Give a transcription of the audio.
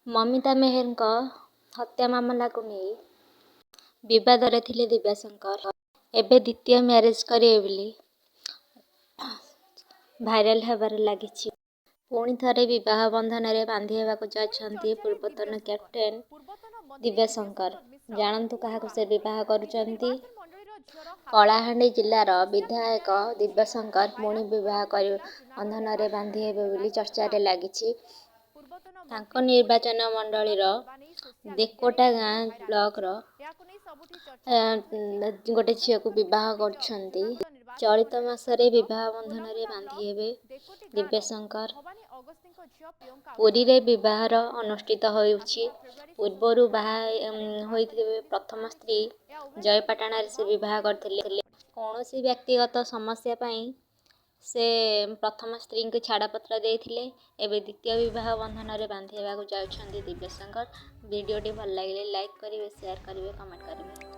ମମିତା ମେହେରଙ୍କ ହତ୍ୟା ମାମଲାକୁ ନେଇ ବିବାଦରେ ଥିଲେ ଦିବ୍ୟଶଙ୍କର। ଏବେ ଦ୍ୱିତୀୟ ମ୍ୟାରେଜ୍ କରିବେ ବୋଲି ଭାଇରାଲ ହେବାରେ ଲାଗିଛି। ପୁଣି ଥରେ ବିବାହ ବନ୍ଧନରେ ବାନ୍ଧି ହେବାକୁ ଯାଉଛନ୍ତି ପୂର୍ବତନ କ୍ୟାପ୍ଟେନ୍ ଦିବ୍ୟଶଙ୍କର। ଜାଣନ୍ତୁ କାହାକୁ ସେ ବିବାହ କରୁଛନ୍ତି। କଳାହାଣ୍ଡି ଜିଲ୍ଲାର ବିଧାୟକ ଦିବ୍ୟଶଙ୍କର ପୁଣି ବିବାହ ବନ୍ଧନରେ ବାନ୍ଧି ହେବେ ବୋଲି ଚର୍ଚ୍ଚାରେ ଲାଗିଛି। ତାଙ୍କ ନିର୍ବାଚନ ମଣ୍ଡଳୀର ଦେକୋଟା ଗାଁ ବ୍ଲକର ଗୋଟେ ଝିଅକୁ ବିବାହ କରୁଛନ୍ତି। ଚଳିତ ମାସରେ ବିବାହ ବନ୍ଧନରେ ବାନ୍ଧି ହେବେ ଦିବ୍ୟଶଙ୍କର। ପୁରୀରେ ବିବାହର ଅନୁଷ୍ଠିତ ହେଉଛି। ପୂର୍ବରୁ ବାହା ହୋଇଥିବେ ପ୍ରଥମ ସ୍ତ୍ରୀ ଜୟପାଟଣାରେ ସେ ବିବାହ କରିଥିଲେ। କୌଣସି ବ୍ୟକ୍ତିଗତ ସମସ୍ୟା ପାଇଁ ସେ ପ୍ରଥମ ସ୍ତ୍ରୀଙ୍କୁ ଛାଡ଼ପତ୍ର ଦେଇଥିଲେ। ଏବେ ଦ୍ୱିତୀୟ ବିବାହ ବନ୍ଧନରେ ବାନ୍ଧି ହେବାକୁ ଯାଉଛନ୍ତି ଦିବ୍ୟଶଙ୍କର। ଭିଡ଼ିଓଟି ଭଲ ଲାଗିଲେ ଲାଇକ୍ କରିବେ, ସେୟାର କରିବେ, କମେଣ୍ଟ କରିବେ।